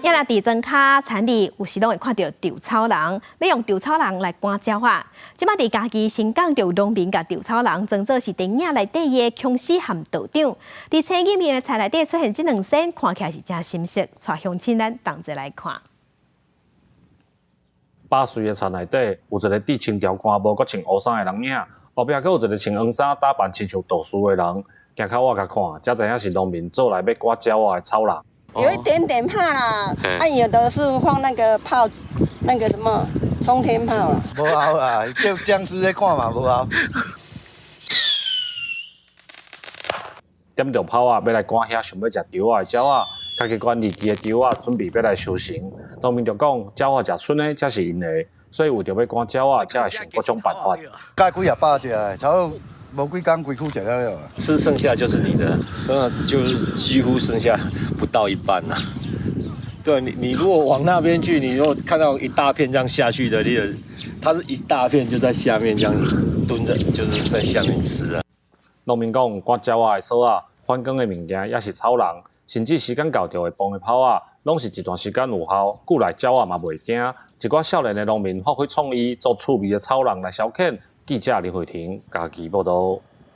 也若佇莊跤田裡，有時攏會看著稻草人，欲用稻草人來趕鳥仔。這擺佇嘉義新港就有農民共稻草人裝做是電影內底的殭屍和道長。佇青葉葉的田內底出現這兩仙，看起來是誠心適，帶鄉親咱同齊來看。百歲的田內底有一個戴青條官帽、閣穿烏衫的人影，後壁閣有一個穿黃衫、打扮親像道士的人。行較倚共看，才知影是農民做來欲趕鳥仔的草人。有一點點怕啦，啊，有的是放那個炮，那個什麼沖天炮啊。無效啊，叫殭屍咧看嘛無效。點著炮仔，欲來趕遐想欲食稻仔的鳥仔，家己管理機的稻仔準備欲來收成。農民就講，鳥仔食賰的才是𪜶的，所以為著欲趕鳥仔，才會想各種辦法。蓋幾仔百隻的，差不多無幾工規區食了了。吃剩下就是你的，那就是幾乎剩下不到一半啦。對你，你如果往那邊去，你如果看到一大片這樣下去的，你的，它是一大片就在下面這樣蹲着，就是在下面吃啊。農民講，趕鳥仔的索仔、反光的物件，抑是草人，甚至時間到就會放的炮仔，攏是一段時間有效，久來鳥仔嘛袂驚。一寡少年的農民發揮創意，做趣味的草人來消遣。記者林慧婷嘉義報導。